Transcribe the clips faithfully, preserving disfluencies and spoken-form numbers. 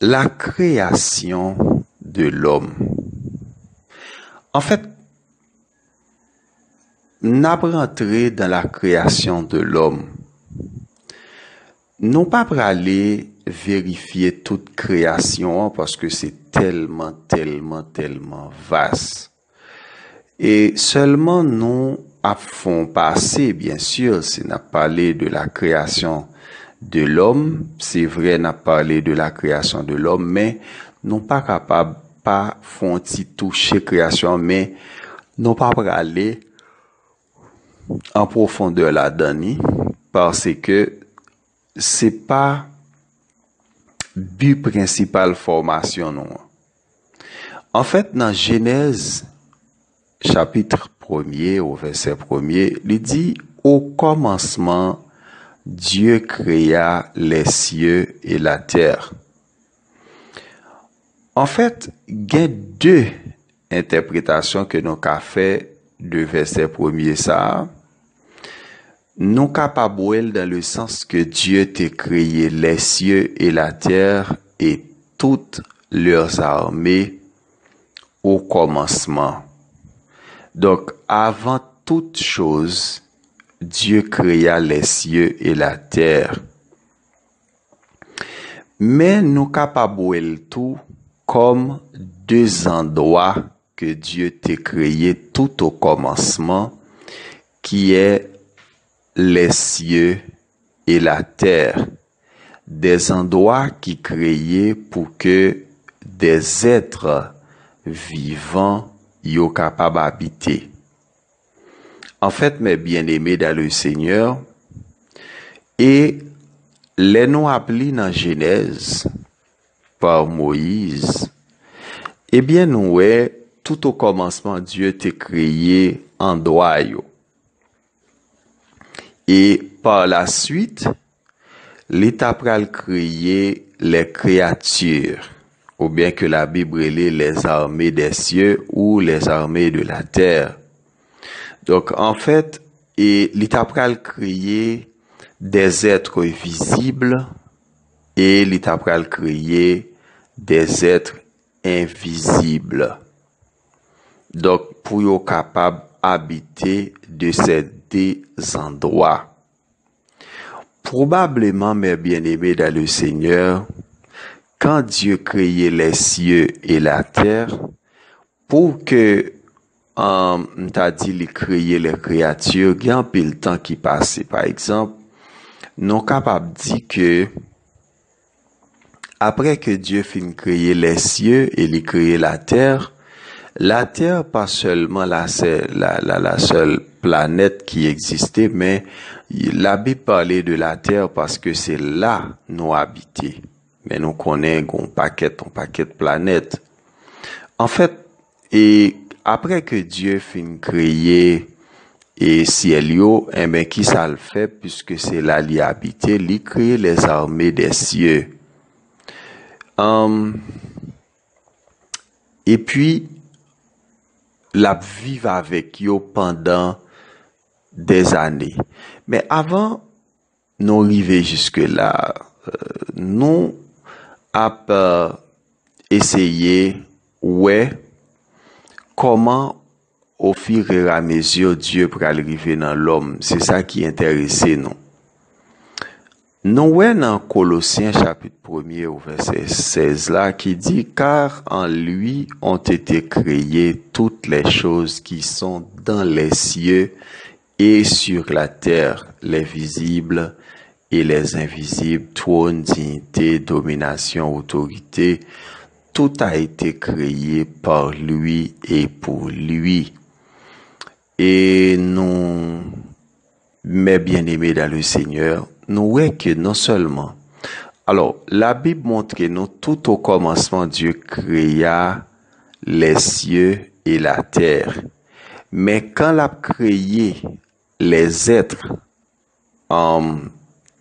La création de l'homme. Anfèt, n ap rantre dans la création de l'homme. Nou pa prale verifye tout kreyasyon an paske se tèlman, tèlman, tèlman vas. E sèlman nou ap fè yon pase, byen si, si n ap pale de la création de l'homme, se vre n ap pale de la création de l'homme, men nou pa kapab pa fè yon ti touche kreyasyon an, men nou pa prale an pwofondè ladan li, paske se pa bi prensipal fòmasyon nou an. Anfèt, nan Jenèz, chapit premye, o vèsè premye, li di, Au commencement, Dieu créa les cieux et la terre. Anfèt, gen de entèpretasyon ke nou ka fè de vèsè premye sa a. Nou kapab wè l dans le sens que Dieu te créé les cieux et la terre et toutes leurs armées au commencement. Donc, avant toute chose, Dieu créa les cieux et la terre. Men nou kapab wè l tou kòm de zandwa ke Dye te kreye tout o kòmansman, ki è les cieux et la terre, des endroits ki kreye pou ke des êtres vivants yo kapab abite. Anfèt, mes bien-aimés dans le Seigneur, e lè nou ap li nan Jenèz, pa Moyiz, ebyen, nou wè, tout o kòmansman, Dye te kreye andwa yo. E pa la swit, li ta pral kreye les créatures, oubyen ke Labib rele les armées des cieux ou les armées de la terre. Donk, anfèt, e li ta pral kreye des êtres visibles e li ta pral kreye des êtres invisibles. Donk, pou yo kapab abite de ces deux endroits. Probablement, mes bien-aimés dans le Seigneur, quand Dieu créait les cieux et la terre, pou ke, um, m ta di li kreye les créatures, gen anpil tan ki pase. Pa egzanp, nou kapab di ke apre ke Dye fin kreye les cieux e li kreye la terre, la terre pa sèlman la, se-, la, la, la sèl planèt ki egziste, men Labib pale de la terre paske se la nou abite. Men nou konnen gen yon pakèt, yon pakèt planèt. Anfèt, e apre ke Dye fin kreye e syèl yo, enben, ki sa l fè? Piske se la li abite, li kreye les armées des cieux. Anm, epi, l ap viv avèk yo pandan des années. Men avan nou rive jiske la, euh, nou ap, euh, eseye wè kòman, au fur et à mesure, Dye pral rive nan lòm. Se sa ki enterese nou. Nou wè nan Kolosyen chapit premye ou vèsè sèz la ki di, Car en lui ont été créées toutes les choses qui sont dans les cieux et sur la terre, les visibles et les invisibles, trône, dignité, domination, autorité, tout a été créé par lui et pour lui. E nou, mes bien-aimés dans le Seigneur, nou wè ke non sèlman, alò, Labib montre nou tout o kòmansman Dye krea les cieux et la terre. Men kan l ap kreye les êtres, um,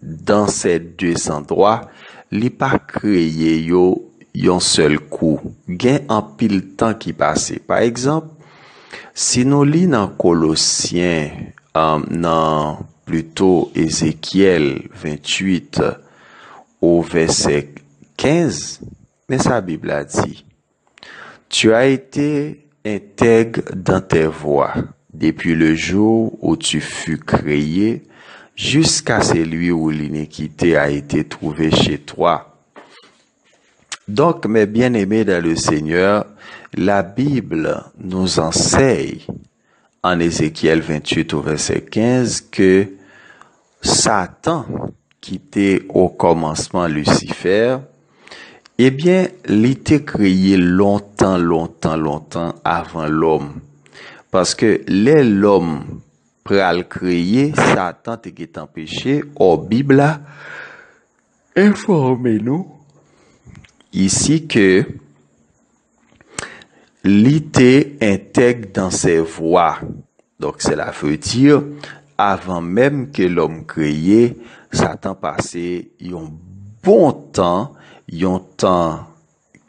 dans ces deux endroits, li pa kreye yo yon sèl kou. Gen anpil tan ki pase. Pa egzanp, si nou li nan Kolosyen, um, nan plito Ezekyèl venntuit o vèsè kenz, Men sa Bib la di, Tu as été intègre dans tes voies, depuis le jour où tu fus créé, jusqu'à celui où l'iniquité a été trouvée chez toi. Donc, mes bien-aimés dans le Seigneur, la Bible nous enseigne en Ézéchiel vingt-huit au verset quinze que Satan, ki te o kòmansman Lisifè, ebyen, li te kreye lontan, lontan, lontan avan lòm. Paske lè lòm pral kreye, Satan te gentan peche, ò Bib la enfòme nou isi ke li te intègre dans ses voies. Donc, cela veut dire, avan menm ke lòm kreye, Satan pase yon bon tan, yon tan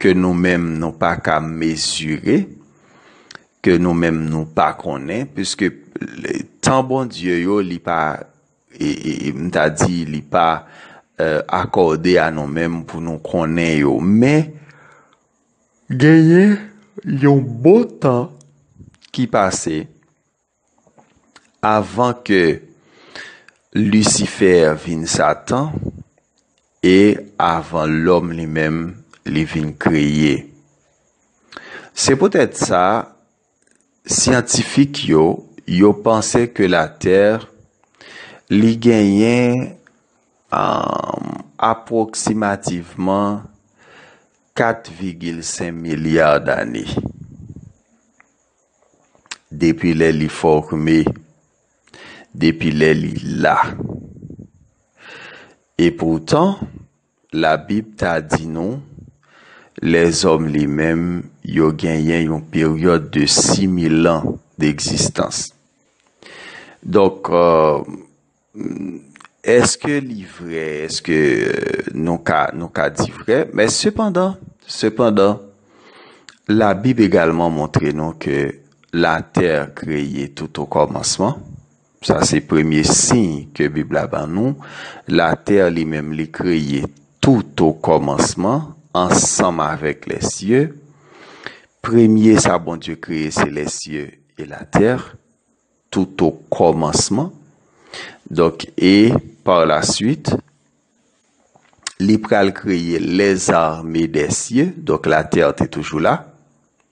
ke nou menm nou pa ka mezire, ke nou menm nou pa konnen, piske tan Bondye yo, li pa, e, e, e, m ta di, li pa, euh, akòde a nou menm pou nou konnen yo. Men, genyen yon bon tan ki pase avan ke Lisifè vin Satan e avan lòm li menm li vin kreye. Se poutèt sa, syantifik yo, yo panse ke Latè, li genyen, um, apwoksimativman kat vigil senk milya dane. Depi lè li fòme, depi lè li la. E poutan, Labib ta di nou, lèzòm li menm, yo genyen yon peryòd de sis mil an degzistans. Donk, euh, èske li vrè? Èske, euh, nou ka, nou ka di vrè? Men sepandan, sepandan, Labib egalman montre nou ke Latè kreye tout o kòmansman. Sa se premye siy ke Bib la ban nou. Latè li menm li kreye tout o kòmansman ansanm avèk lèsye. Premye sa Bondye kreye se lèsye e latè, tout o kòmansman. Donk, e par la suite, li pral kreye lèzame dèsye. Donk, Latè te toujou la.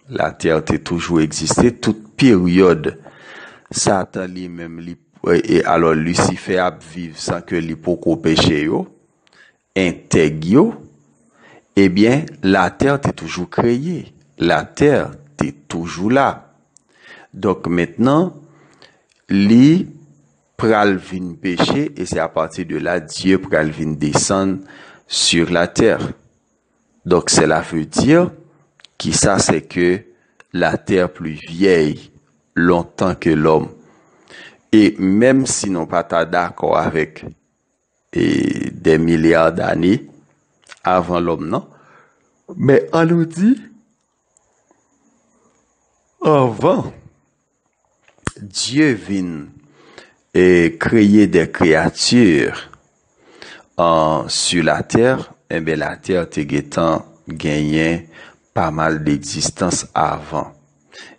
Latè te toujou egziste. Tout peryòd Satan li menm, li, e, e, alò, Lisifè ap viv san ke li poko peche yo, entèg yo, ebyen, Latè te toujou kreye. Latè te toujou la. Donk, mentnan, li pral vin peche, e se apati de la, Dye pral vin desann sur la terre. Donc, cela veut dire, kisa, c'est que la terre plus vieille, longtemps que l'homme. E menm si nou pa ta dakò avèk, e, des milliards d'années avan lòm nan, men an nou di, anvan Dye vin, e, kreye de kreyati, an, sur la terre, enben, Latè te gentan genyen pa mal degzistans avan.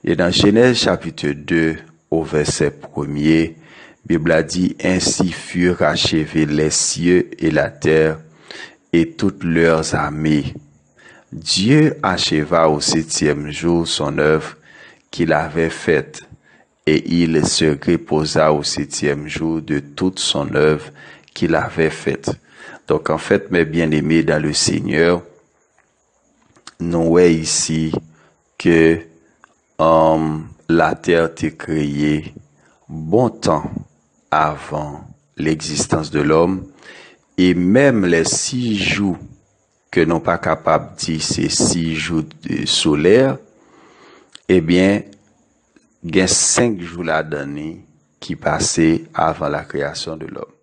E nan Jenèz chapit de, o vèsè premye, Bib la di, Ainsi furent achevés les cieux et la terre, et toutes leurs armées. Dieu acheva au septième jour son œuvre qu'il avait faite, et il se reposa au septième jour de toute son œuvre qu'il avait faite. Donc, en fait, mes bien-aimés dans le Seigneur, nou wè isi ke, um, Latè te kreye bon tan avan l'existence de l'homme, e menm les six jours ke nou pa kapab di se six jours, euh, solaires, ebyen, gen senk jou ladan li ki pase avan la création de l'homme.